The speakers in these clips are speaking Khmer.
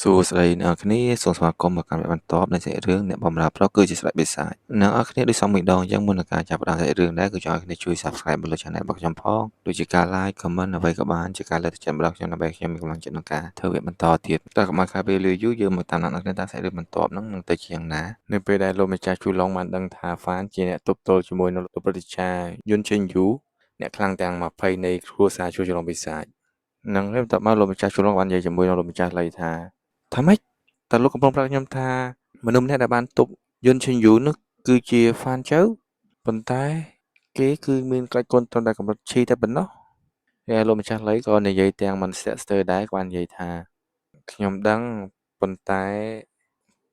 សួស្តីអ្នកនរគ្នាសូមស្វាគមន៍មកកាន់វគ្គបន្ទាប់នៃសាច់រឿងអ្នកបម្រើប្រុសគឺជាស្ដេចបិសាចអ្នកនរគ្នាដូចសព្វមួយដងអញ្ចឹងមុននឹងការចាប់ផ្ដើមសាច់រឿងដែរគឺចង់ឲ្យគ្នាជួយ Subscribe មកលើ Channel របស់ខ្ញុំផងដូចជាការ Like Comment អ្វីក៏បានជាការលើកទឹកចិត្តដល់ខ្ញុំដើម្បីខ្ញុំមានកម្លាំងចិត្តក្នុងការធ្វើវគ្គបន្តទៀតតែកុំឲ្យខាតពេលយូរយើងមកតាមអ្នកនរគ្នាតាមសាច់រឿងបន្ទាប់ហ្នឹងនឹងទៅជាយ៉ាងណានៅពេលដែលលោកម្ចាស់ជូឡុងបានដឹងថាហ្វានជាអ្នកទប់ទល់ជាមួយនឹងលោកព្រឹទ្ធាចារ្យយុនចេញយូអ្នកខ្លាំងទាំង20នៃគ្រួសារជួជលងបិសាចនឹងហើយបន្ទាប់មកលោកម្ចាស់ជូឡុងបាននិយាយជាមួយនឹងលោកម្ចាស់លៃថាថាម៉េចតើលោកកំពុងប្រាប់ខ្ញុំថាមនុស្សម្នាក់ដែលបានទប់យុនឈិនយូនោះគឺជាហ្វានចៅប៉ុន្តែគេគឺមានក្បាច់គុណត្រឹមតែកម្រិតឈីតែប៉ុណ្ណោះហើយលោកម្ចាស់លៃក៏និយាយទាំងមិនស្ទាក់ស្ទើរដែរក៏បាននិយាយថាខ្ញុំដឹងប៉ុន្តែ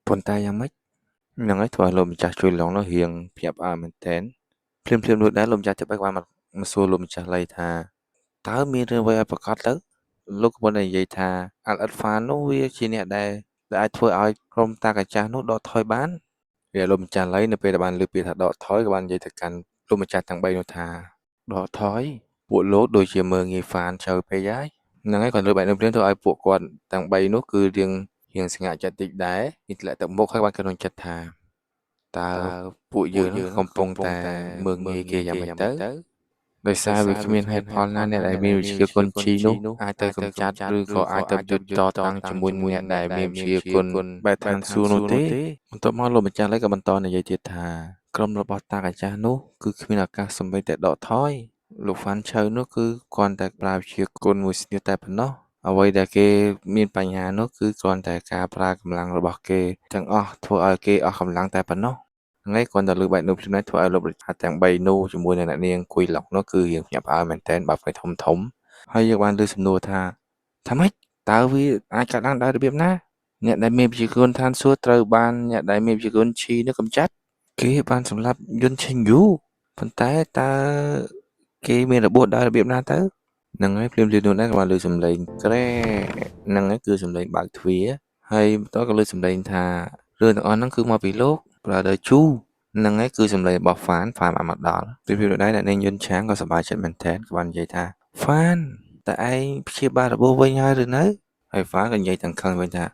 ប៉ុន្តែយ៉ាងម៉េចហ្នឹងហើយធ្វើឲ្យលោកម្ចាស់ជួយឡងនោះរៀងភ្ញាក់ផ្អើលមែនទែនភ្លាមៗនោះដែរលោកម្ចាស់ទឹកបានមកសួរលោកម្ចាស់លៃថាតើមានរឿងអ្វីឲ្យប្រកាសទៅលោកកំពុងតែនិយាយថាអាល់អិតហ្វាននោះវាជាអ្នកដែលអាចធ្វើឲ្យក្រុមតាកាចាស់នោះដកថយបានវាលោកម្ចាស់លៃនៅពេលដែលបានលើពាក្យថាដកថយក៏បាននិយាយទៅកាន់លោកម្ចាស់ទាំង3នោះថាដកថយពួកលោកដូចជាមើងងាយហ្វានជ្រៅពេកហើយហ្នឹងហើយគាត់លើបែបនោះភ្លាមធ្វើឲ្យពួកគាត់ទាំង3នោះគឺរៀងរៀងស្ងាត់ចិត្តតិចដែរមានធ្លាក់ទឹកមុខហើយបានគិតក្នុងចិត្តថាតើពួកយើងកំពុងតែមើងងាយគេយ៉ាងម៉េចទៅដោយសារវាគ្មានហេតុផលណាអ្នកដែលមានវិជ្ជាគុណជីនោះអាចទៅកម្ចាត់ឬក៏អាចទៅយុទ្ធតតាំងជាមួយអ្នកដែលមានវិជ្ជាគុណបែបឋានសួគ៌នោះទេបន្ទាប់មកលោកម្ចាស់លៃក៏បន្តនិយាយទៀតថាក្រុមរបស់តាកាចាស់នោះគឺគ្មានឱកាសសូម្បីតែដកថយលោកហ្វាន់ឆៅនោះគឺគ្រាន់តែប្រើវិជ្ជាគុណមួយស្នៀតតែប៉ុណ្ណោះអ្វីដែលគេមានបញ្ហានោះគឺគ្រាន់តែការប្រើកម្លាំងរបស់គេទាំងអស់ធ្វើឲ្យគេអស់កម្លាំងតែប៉ុណ្ណោះថ្ងៃគ្រាន់តែលើបែបនោះភ្លាមធ្វើឲ្យលោករឆាទាំង3នោះជាមួយនឹងអ្នកនាងគួយឡុកនោះគឺរៀងភ្ញាក់ផ្អើលមែនទែនបើភ្នែកធំធំហើយយើងបានលើសំណួរថាថាម៉េចតើវាអាចកើតឡើងដោយរបៀបណាអ្នកដែលមានវិជ្ជាគុណឋានសួគ៌ត្រូវបានអ្នកដែលមានវិជ្ជាគុណឈីនោះកម្ចាត់គេបានសម្លាប់យុនឆេងយូប៉ុន្តែតើគេមានរបួសដោយរបៀបណាទៅហ្នឹងហើយភ្លាមៗនោះដែរក៏បានលើសំឡេងក្រែហ្នឹងហើយគឺសំឡេងបើកទ្វារហើយបន្តក៏លើសំឡេងថារឿងទាំងអស់ហ្នឹងគឺមកពីលោក Brother ជូហ្នឹងហើយគឺសំឡេងរបស់ហ្វានហ្វានបានមកដល់ពីពីដែរអ្នកនាងយុនឆាងក៏សប្បាយចិត្តមែនទែនក៏បាននិយាយថាហ្វានតើឯងព្យាបាលរបួសវិញហើយឬនៅហើយហ្វានក៏និយាយទាំងខឹងវិញថា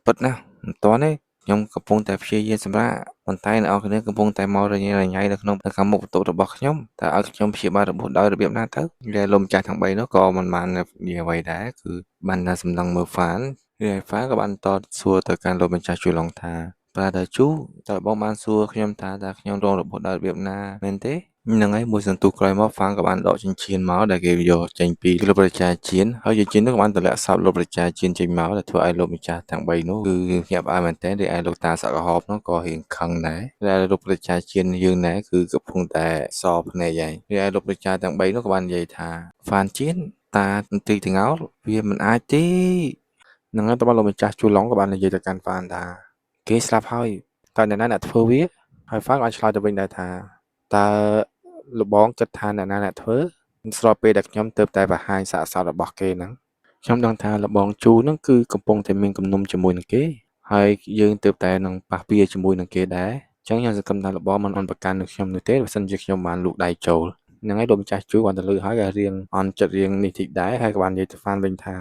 ពិតណាស់មិនទាន់ទេខ្ញុំកំពុងតែព្យាយាមសម្រាកប៉ុន្តែអ្នកនរគ្នាកំពុងតែមករញ៉េរញ៉ៃនៅក្នុងនៅខាងមុខបន្ទប់របស់ខ្ញុំតើឲ្យខ្ញុំព្យាបាលរបួសដោយរបៀបណាទៅដែលលោកម្ចាស់ទាំង3នោះក៏មិនបាននិយាយអ្វីដែរគឺបានតែសម្លឹងមើលហ្វានហើយហ្វានក៏បានតសួរទៅកាន់លោកម្ចាស់ជួលឡុងថា Brother ជូតើបងបានសួរខ្ញុំថាតើខ្ញុំរងរបួសដោយរបៀបណាមែនទេហ្នឹងហើយមួយសន្ទុះក្រោយមកហ្វាងក៏បានដកចិញ្ចៀនមកដែលគេយកចេញពីលោកប្រជាជាតិហើយចិញ្ចៀននោះក៏បានទម្លាក់សពលោកប្រជាជាតិចេញមកដែលធ្វើឲ្យលោកម្ចាស់ទាំង3នោះគឺភ្ញាក់ផ្អើលមែនទែនរីឯលោកតាសក់ក្រហមនោះក៏រៀងខឹងដែរដែលលោកប្រជាជាតិយើងណែគឺកំពុងតែសភ្នែកហើយរីឯលោកប្រជាទាំង3នោះក៏បាននិយាយថាហ្វានជៀនតាន្ទីទាំងអោវាមិនអាចទេហ្នឹងហើយតើលោកម្ចាស់ជូឡុងក៏បាននិយាយទៅកាន់ហ្វានថាគេស្លាប់ហើយតើអ្នកណាអ្នកធ្វើវាហើយហ្វានក៏បានឆ្លើយទៅវិញដែរថាតើលបងគិតថាអ្នកណាអ្នកធ្វើស្របពេលដែលខ្ញុំទើបតែបង្ហាញសាកសពរបស់គេហ្នឹងខ្ញុំដឹងថាលបងជូហ្នឹងគឺកំពុងតែមានគំនុំជាមួយនឹងគេហើយយើងទើបតែនឹងប៉ះពាជាមួយនឹងគេដែរអញ្ចឹងខ្ញុំសង្ឃឹមថាលបងមិនអន់ប្រកាន់នឹងខ្ញុំនោះទេបើសិនជាខ្ញុំបានលូកដៃចូលហ្នឹងហើយលោកម្ចាស់ជូបានទៅលើហើយក៏រៀងអន់ចិត្តរៀងនេះតិចដែរហើយក៏បាននិយាយទៅហ្វានវិញថា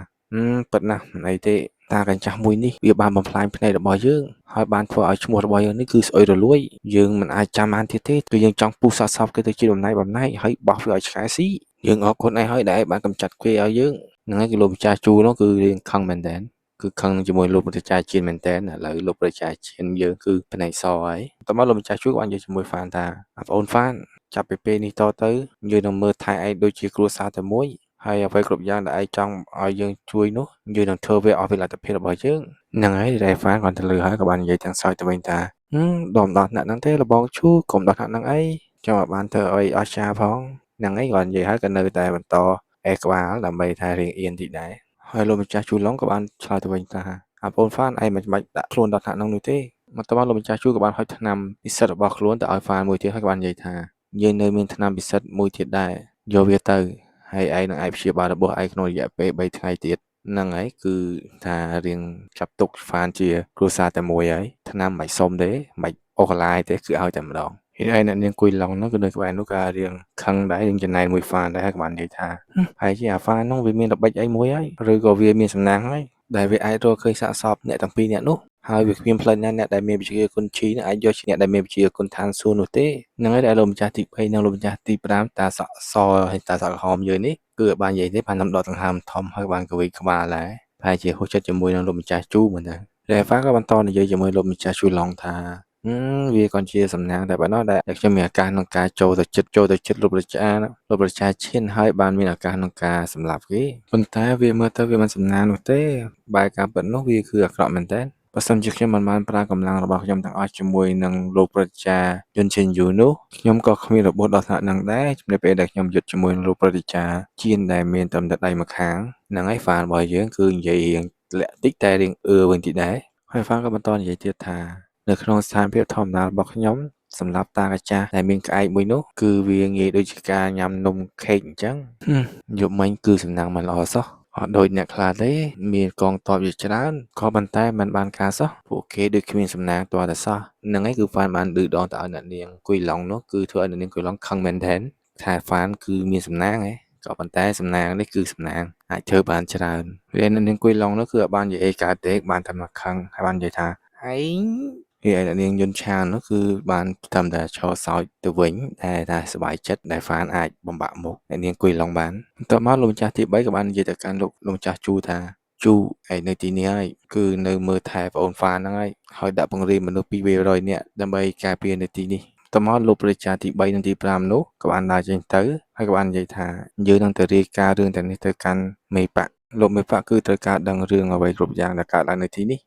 ពិតណាស់មិនអីទេតាកញ្ចាស់មួយនេះវាបានបំផ្លាញភ្នែករបស់យើងហើយបានធ្វើឲ្យឈ្មោះរបស់យើងនេះគឺស្អុយរលួយយើងមិនអាចចាំបានទៀតទេគឺយើងចង់ពុះសាកសពគេទៅជាបំណែកបំណែកហើយបោះវាឲ្យឆ្កែស៊ីយើងអរគុណឯងហើយដែលឯងបានកម្ចាត់គេឲ្យយើងហ្នឹងហើយគឺលោកម្ចាស់ជូនោះគឺរៀងខឹងមែនតើគឺខឹងជាមួយលោកប្រជាជាតិមែនតើឥឡូវលោកប្រជាជាតិយើងគឺភ្នែកសហើយតោះមកលោកម្ចាស់ជូក៏បាននិយាយជាមួយហ្វានថាបងអូនហ្វានចាប់ពីពេលនេះតទៅយើងនឹងមើលថែឯងដូចជាគ្រួសារតែមួយហើយអ្វីគ្រប់យ៉ាងដែលឯងចង់ឲ្យយើងជួយនោះយើងនឹងធ្វើវាអស់ពីលទ្ធភាពរបស់យើងហ្នឹងហើយដែលហ្វានគាត់ទៅលើហើយក៏បាននិយាយទាំងសើចទៅវិញថាដមដល់ថ្នាក់ហ្នឹងទេលបងឈូកុំដល់ថ្នាក់ហ្នឹងអីចាំឲ្យបានធ្វើអីអស្ចារ្យផងហ្នឹងហើយគាត់និយាយហើយក៏នៅតែបន្តអេក្បាលដើម្បីថារៀងអៀនតិចដែរហើយលោកម្ចាស់ជូឡុងក៏បានឆ្លើយទៅវិញថាអាបងហ្វានឯងមិនបាច់ដាក់ខ្លួនដល់ថ្នាក់ហ្នឹងនោះទេមកតើលោកម្ចាស់ជូក៏បានហុចថ្នាំពិសិដ្ឋរបស់ខ្លួនទៅឲ្យហ្វានមួយទៀតហើយក៏បាននិយាយថាយើងនៅមានថ្នាំពិសិដ្ឋមួយទៀតដែរយកវាទៅហើយឯងនឹងអាចព្យាបាលរបួសឯងក្នុងរយៈពេល3ថ្ងៃទៀតហ្នឹងហើយគឺថារៀងចាប់ទុកហ្វានជាគ្រួសារតែមួយហើយថ្នាំមិនសុំទេមិនអូកាឡាយទេគឺឲ្យតែម្ដង ហើយអ្នកនាងគួយឡុងហ្នឹងគឺនៅក្បែរនោះក៏រៀងខឹងដែររៀងចំណែនមួយហ្វានដែរហើយក៏បាននិយាយថាហើយជាអាហ្វានហ្នឹងវាមានល្បិចអីមួយហើយឬក៏វាមានសំណាងហើយ ដែលវាអាចរកឃើញសាកសពអ្នកទាំងពីរនាក់នោះហើយវាគ្មានផ្លូវណាអ្នកដែលមានវិជ្ជាគុណឈីនឹងអាចយកជាអ្នកដែលមានវិជ្ជាគុណឋានសួគ៌នោះទេហ្នឹងហើយដែលលោកម្ចាស់ទី3និងលោកម្ចាស់ទី5តាសក់សហើយតាសក់ក្រហមយើងនេះគឺឲ្យបាននិយាយទេបានដកដង្ហើមធំហើយបានកវីក្បាលដែរប្រហែលជាហួសចិត្តជាមួយនឹងលោកម្ចាស់ជូមែនទេរ៉េហ្វាក៏បន្តនិយាយជាមួយលោកម្ចាស់ជូឡុងថាវាក៏ជាសំណាងតែប៉ុណ្ណោះដែលខ្ញុំមានឱកាសក្នុងការចូលទៅចិត្តចូលទៅចិត្តលោកប្រជាលោកប្រជាឈានហើយបានមានឱកាសក្នុងការសម្លាប់គេប៉ុន្តែវាមើលទៅវាមិនសំណាងនោះទេបែរការពិតនោះវាគឺអាក្រក់មែនតើបើសិនជាខ្ញុំមិនបានប្រើកម្លាំងរបស់ខ្ញុំទាំងអស់ជាមួយនឹងលោកប្រជាយុនឈិនយូនោះខ្ញុំក៏គ្មានរបួសដល់ថ្នាក់នឹងដែរនៅពេលដែលខ្ញុំយុទ្ធជាមួយនឹងលោកប្រជាជៀនដែលមានត្រឹមតែដៃម្ខាងហ្នឹងហើយហ្វានរបស់យើងគឺនិយាយរៀងលាក់តិចតែរៀងអឺវិញតិចដែរហើយហ្វានក៏បន្តនិយាយទៀតថានៅក្នុងស្ថានភាពធម្មតារបស់ខ្ញុំសម្រាប់តាកាចាស់ដែលមានក្អែកមួយនោះគឺវាងាយដូចជាការញ៉ាំនំខេកអញ្ចឹងយប់មិញគឺសំណាងមិនល្អសោះអត់ដូចអ្នកខ្លះទេមានកងទ័ពជាច្រើនក៏ប៉ុន្តែមិនបានការសោះពួកគេដូចគ្មានសំណាងទាល់តែសោះហ្នឹងហើយគឺហ្វានបានឌឺដងទៅឲ្យអ្នកនាងគុយឡុងនោះគឺធ្វើឲ្យអ្នកនាងគុយឡុងខឹងមែនទែនថាហ្វានគឺមានសំណាងហ៎ក៏ប៉ុន្តែសំណាងនេះគឺសំណាងអាចធ្វើបានច្រើនវាអ្នកនាងគុយឡុងនោះគឺអត់បាននិយាយអីកើតទេបានតែមកខឹងហើយបាននិយាយថាឯងរីឯអ្នកនាងយុនឆាននោះគឺបានត្រឹមតែឈរសើចទៅវិញតែថាសប្បាយចិត្តដែលហ្វានអាចបំបាក់មុខអ្នកនាងគុយឡុងបានបន្ទាប់មកលោកម្ចាស់ទី3ក៏បាននិយាយទៅកាន់លោកម្ចាស់ជូថាជូឯងនៅទីនេះហើយគឺនៅមើលថែប្អូនហ្វានហ្នឹងហើយហើយដាក់ពង្រាយមនុស្ស2 300នាក់ដើម្បីការពារនៅទីនេះតមកលោកប្រជាទី3និងទី5នោះក៏បានដើរចេញទៅហើយក៏បាននិយាយថាយើងនឹងទៅរាយការណ៍រឿងទាំងនេះទៅកាន់មេបកលោកមេបកគឺត្រូវការដឹងរឿងអ្វីគ្រប់យ៉ាងដែលកើតឡើងនៅទីនេះ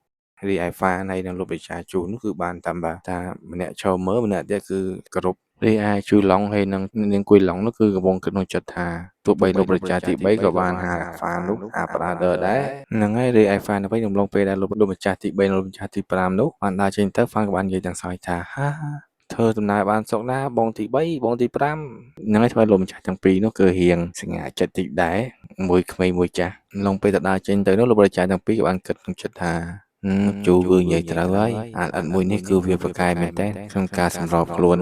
រីឯហ្វានហើយនិងលោកប្រជាជូនោះគឺបានតាមបាថាម្នាក់ឈរមើលម្នាក់ទៀតគឺគោរពរីឯជូឡុងហើយនិងនាងគុយឡុងនោះគឺកំពុងគិតក្នុងចិត្តថាទោះបីលោកប្រជាទី3ក៏បានហៅហ្វាននោះអា brother ដែរហ្នឹងហើយរីឯហ្វានវិញរំលងពេលដែលលោកម្ចាស់ទី3និងលោកម្ចាស់ទី5នោះបានដើរចេញទៅហ្វានក៏បាននិយាយទាំងសើចថាហាធ្វើដំណើរបានសុខណាបងទី3បងទី5ហ្នឹងហើយធ្វើឲ្យលោកម្ចាស់ទាំងពីរនោះគឺរៀងសង្ហាចិត្តតិចដែរមួយក្មេងមួយចាស់ឡងពេលទៅដើរចេញទៅនោះលោកប្រជាទាំងពីរក៏បានគិតក្នុងចិត្តថាជូគឺនិយាយត្រូវហើយអាល្អិតមួយនេះគឺវាប្រកែមែនតើក្នុងការសម្របខ្លួន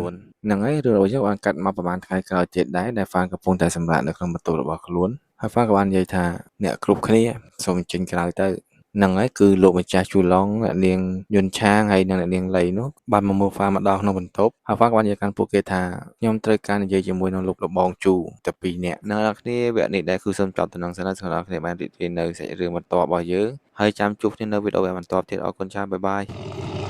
ហ្នឹងហើយរឿងរបស់យើងបានកាត់មកប្រហែលថ្ងៃក្រោយទៀតដែរដែលហ្វានកំពុងតែសម្រាកនៅក្នុងបន្ទប់របស់ខ្លួនហើយហ្វានក៏បាននិយាយថាអ្នកគ្រប់គ្នាសូមចេញក្រៅទៅហ្នឹងហើយគឺលោកម្ចាស់ជូឡុងអ្នកនាងយុនឆាងហើយនិងអ្នកនាងលៃនោះបានមកមើលហ្វានមកដល់ក្នុងបន្ទប់ហើយហ្វានក៏បាននិយាយកាន់ពួកគេថាខ្ញុំត្រូវការនិយាយជាមួយនឹងលោកលបងជូតែពីរនាក់អ្នកនរគ្នាវគ្គនេះដែរគឺសូមចប់តំណឹងសិនហើយសម្រាប់គ្នាបានរីករាយនៅសាច់រឿងបន្តរបស់យើងហើយចាំជួបគ្នានៅវីដេអូបន្តទៀតអរគុណច្រើន bye bye.